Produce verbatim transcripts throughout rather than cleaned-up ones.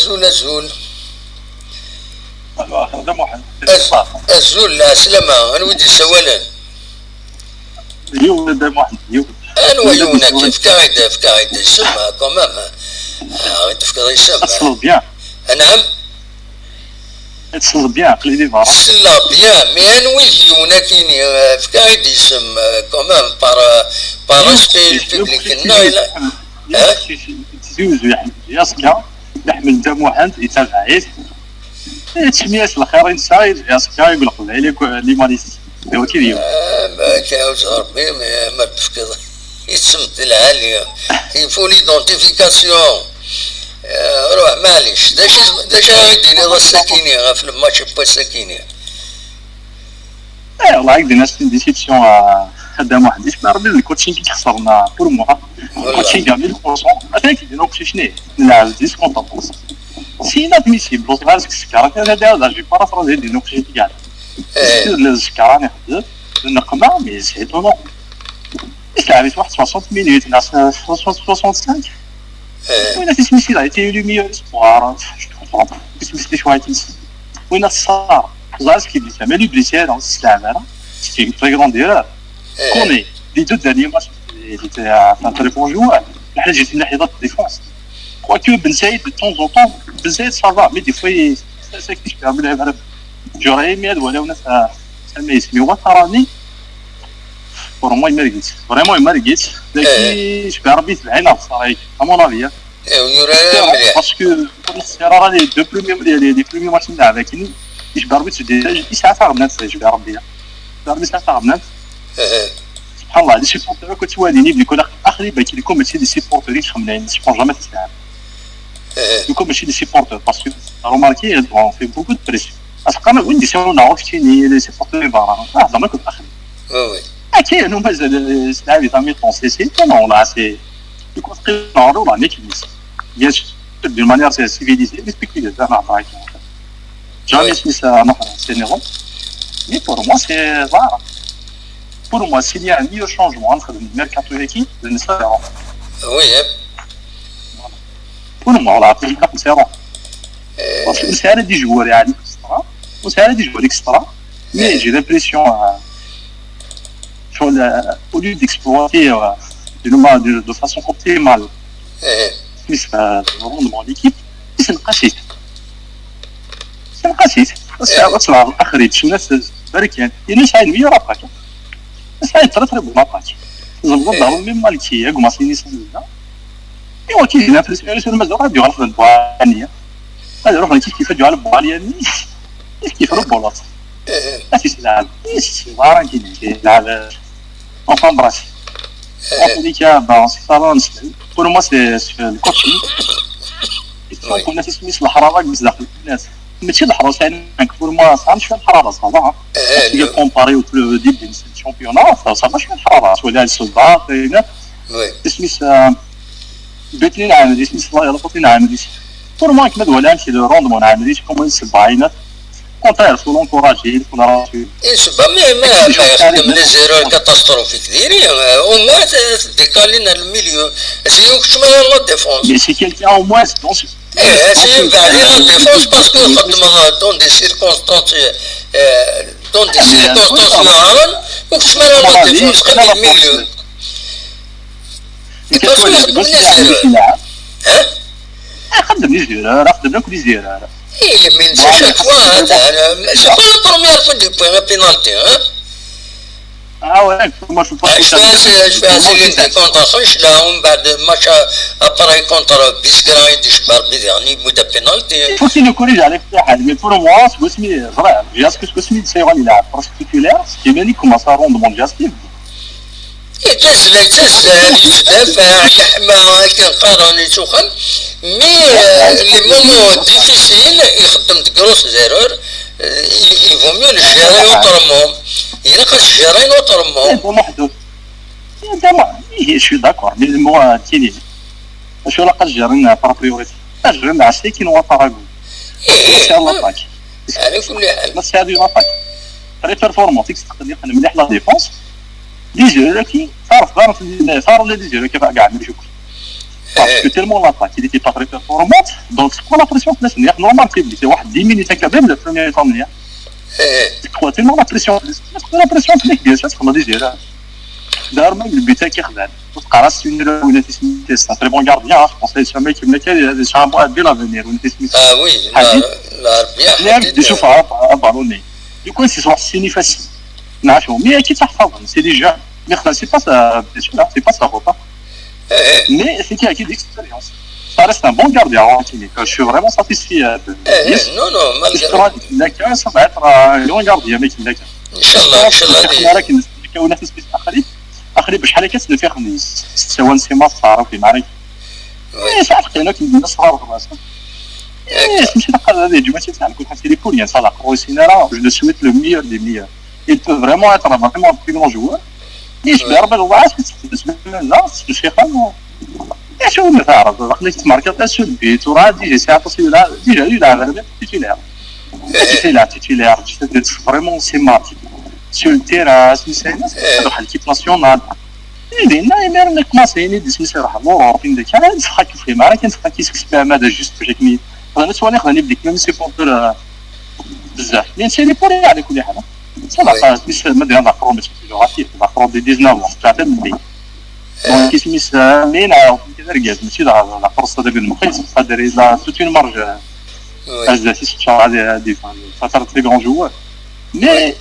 Azul, azul. Azul, lɛeslama, anwa i d-yessawalen? Yiwen, a Dda Muḥend, yiwen. Anwa yiwen akka? Efk-aɣ-d, efk-aɣ-d isem, quand même. Ah, i d-tefkiḍ isem. Ad tesleḍ bien. Anɛam? Ad tesleḍ bien, aql-i di berra. Selleɣ bien, mais anwa i d yiwen akini? Efk-aɣ-d isem, quand même, par, par respect i le public-nneɣ. Tizi Uzzu, Yeḥmed Yaṣka, Ḥmed Dda Muḥend, yettabaɛ-it. Yettsemmi-as lxir i nesɛa, Yaṣka, i Leqbayel, i limanis. D waki d yiwen. Ah, ma akka, ur ẓer Rebbi, ma, ma d-tefkiḍ isem d lɛali. Il faut l'identification. Ah, ruḥ, maɛlic. D acu, d acu ara yi-d-tiniḍ ass-akini, ɣef le match n wass-akini? Eh, والله, يدينا c'est une déception, euh, هذا واحد. اسمع، ربي le coaching qui خسرنا pour moi. Le coaching à mille pour cent. Atan ki d-inin uqcic-nni. Nlɛeb dix contre onze. C'est inadmissible. Ur tebɣa seg sskeṛ. Atan ad d-, j'ai pas la phrase, d-inin uqcic-nni. Skeṛ, nixdem. Nneqma, mais c'est étonnant. Yesɛa waḥed soixante minutes, neɣ soixante-cinq. Win tismis, il a été élu meilleur espoir. Je comprends pas. Tismis, d acu ay tis-, win ṣṣar. Ẓer ce qu'il dit, mais lui, blessé, alors, c'est la, c'est une très grande erreur. Koné, les deux derniers matchs, il était un très bon joueur. La, j'ai une erreur de défense. Quoique Ben Saïd, de temps en temps, Ben Saïd, ça va, mais des fois, il, c'est, c'est que je peux amener un vrai. J'aurais aimé, voilà, on a ça, ça, mais, mais on va pas ramener. Pour moi, il mérite. Vraiment, il mérite. لكن شبه ربي تبعين على الصراحة، à mon avis, hein. Parce que, c'est rare, les deux premiers, les, les, les premiers matchs, là, avec nous, je barbe, c'est déjà, il s'est fait remettre, je barbe, hein. Je barbe, ça fait remettre. سبحان الله, les supporters, quand tu vois, les livres, les collègues, أخلي, bah, qui, les comme, c'est des supporters, ils sont, ils sont jamais, c'est ça. Du coup, ماشي des supporters, parce que, remarquez, on fait beaucoup de pression. Parce que quand même, oui, c'est, on a aussi les supporters, bah, ah, dans le coup, أخلي. Oui, oui. Ah, tiens, nous, mais, euh, c'est la vie, ça m'est pensé, c'est, non, là, c'est, du coup, c'est, non, non, là, mais qui, bien sûr, d'une manière, c'est civilisé, respectueuse, ça, non, par exemple. Jamais, oui, si ça, non, c'est énervant. Mais pour moi, c'est, voilà. Pour moi, s'il y a un meilleur changement entre le mercato et l'équipe, je ne sais pas. Oui, hein. Pour moi, voilà, c'est différent. Parce que c'est des joueurs, يعني, extra. C'est des joueurs extra. Mais j'ai l'impression, euh, sur la, au lieu d'exploiter, euh, de, de, de façon optimale, mais, euh, le rendement de l'équipe, c'est une قاسيت. C'est une قاسيت. C'est, c'est, c'est, الآخر يتشنس بركان. Il est une meilleure attaque. C'est un très, très bon attaque. Ils ont même mal qui est, comme c'est une Et on dit, il a fait le sur le mazal, il y aura le Boaliani. Alors, on dit qu'il fait du Boaliani. Qu'est-ce qu'il fait le bolos? Ah, c'est là. C'est vrai qu'il est là. Enfin, bref. En tous les cas, ben, c'est ça, là, c'est, pour moi, c'est, c'est le coaching. Il faut qu'on ait ce mis le حرارة, mais c'est la finesse. Mais c'est la حرارة, c'est un, pour moi, ça, je suis le حرارة, ça va, hein. Si je compare au, au début du championnat, ça, ça va, je suis le حرارة. Soit là, le soldat, et là, Oui. اسميس، آه، بيتني نعمل، اسميس الله يغلط، نعمل. Pour moi, كما تقول، أمشي لو روندمون نعمل، كومون سبعينات. كونتر، فو لونكوراجي، فو نراسي. إيه، سبا، ما، ما، ما يخدم لي زيرور كاتاستروفيك ديري، آه، أو موان ت-، تديكالينا الميليو. سي يوك شما لا ديفونس. Mais c'est quelqu'un au moins, dans ce إيه، سي ينفع لي لا ديفونس، باسكو نخدم دون دي سيركونستانس، آه، دون دي سيركونستانس نهارا، وكشما لا ديفونس، خدم الميليو. Parce que يخدم لي زيرور. ها؟ يخدم لي زيرور، يخدم لك لي زيرور. ايه، من شاك فوا هذا، انا شاك فوا لا بروميير فوا دي بوين بينالتي، ها؟ اه، وي، ما شفت. شفت، شفت سيلين دي كونتر خش لا، ومن بعد ماتش ابراي كونتر بيسكرا يدي شبار بيدي، يعني، بودا بينالتي. فوتي لو كوريج عليك في حال، مي بور موا، سكو سمي، فرا، جاسكو سكو سمي، سي غادي يلعب، باسكو تيتولير، سكي مالي كومونسا روندمون جاستيف. يتزلى، يتزلى، يتدافع، يحمى، كيقارن، يتوخن. مي، آه، لي مومون ديفيسيل يخدم دي كروس زيرور. آه، يفو ميو نجيري اوترومون. يليق نجيري اوترومون. هذا محدود. هذا ما، إيه، شو داكور، مي مو تيني. شو لا قد جيرين بار بريوريتي. قد جيرين على سيكين وطراغون. إيه. إن شاء الله طاك. على كل حال. ما تساعدوا ما طاك. تري بيرفورمانس، تقدر يقدم مليح لا ديفونس. دي جورو كي تعرف، تعرف، تعرف لي دي جورو كيف قاعد نشوف. Parce que tellement l'attaque, il était pas très performante, donc c'est quoi la pression que c'est normal qu'il y ait واحد dix minutes à même la première mi-temps. C'est quoi tellement la pression, la pression que c'est qu'on a déjà là. D'ailleurs, même le but qui est وتقرا سينيور ولا تسميتي c'est un très bon gardien, je pense que c'est un mec qui me dit c'est un bon de l'avenir ولا تسميتي. Ah oui, حديث. اللي عم تشوفها بالوني يكون c'est واحد السيني facile. نعرفو mais كي تحفظ c'est déjà mais خلاص c'est pas ça, bien sûr c'est pas ça. Mais c'est qui a qui d'expérience. Ça reste un bon gardien, hein, Tini. Je suis vraiment satisfait de non, non, ça va être un grand gardien, mais qui ان شاء الله، ان شاء الله. لكن كونات سبيس اخرين اخرين بشحال كتسنى فيها خميس ست ثوان سي ماتش تعرف في معركه. ايه صافي كاينه كندير الصغار في راسها. ايه ماشي دقه هذه الجمعه تاع كل حاجه لي بوليان صلاح روسينا راه جو سويت لو ميور دي ميور. Il peut vraiment être vraiment un très grand joueur. ايش بيربي الوعاس بالنسبه لنا الشيخان. ايش هو اللي تعرض؟ خليك تماركا تاع سو البيت وراه ديجا سي عطاسي ولا ديجا يلعب على بالك تيتيلير. تيتيلير تيتيلير. Vraiment c'est marqué sur le terrain. سميتها هذوك l'équipe nationale. اي دينا ايمير نك ماسيني دي سميتها راح لوروب فين ديك انا نسخك في مارا كنسخك كيسكس بها ماذا جوست باش كمي. انا نتواني خداني بديك ميم سيبورتور بزاف mais c'est les pour على كل حال. Ça va pas, mais c'est ما دير لا كرون ماشي لوغاتيف لا كرون دي ديزناف تاع تمدي. Donc كيسميتها مين عاود كذا رجعت ماشي لا كرون صدق المقيس قادر لا سوت اون مارج. هزات شي شهر هذه هذه فتره لي كرون جوار. Mais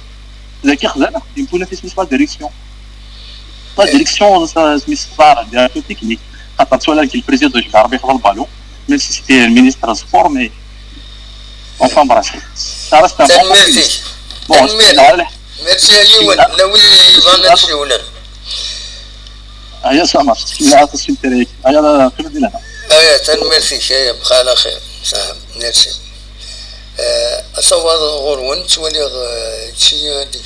ذاك خزانه يمكن في سميتها لا ديريكسيون. La direction, ça, mais c'est pas bien technique. Quand tu as le président, je vais arrêter le ballon. Même si c'était un ministre de sport, mais enfin bref, ça reste un bon. Merci. Merci à Youn. Nawel Ivan Youn. هيا ça marche. بسم الله الرحمن الرحيم. هيا لا كل دينا. هيا تنميرتي شيء بخير خير. صح. Merci. Asawaḍ ɣur-wen ttwaliɣ ečči deg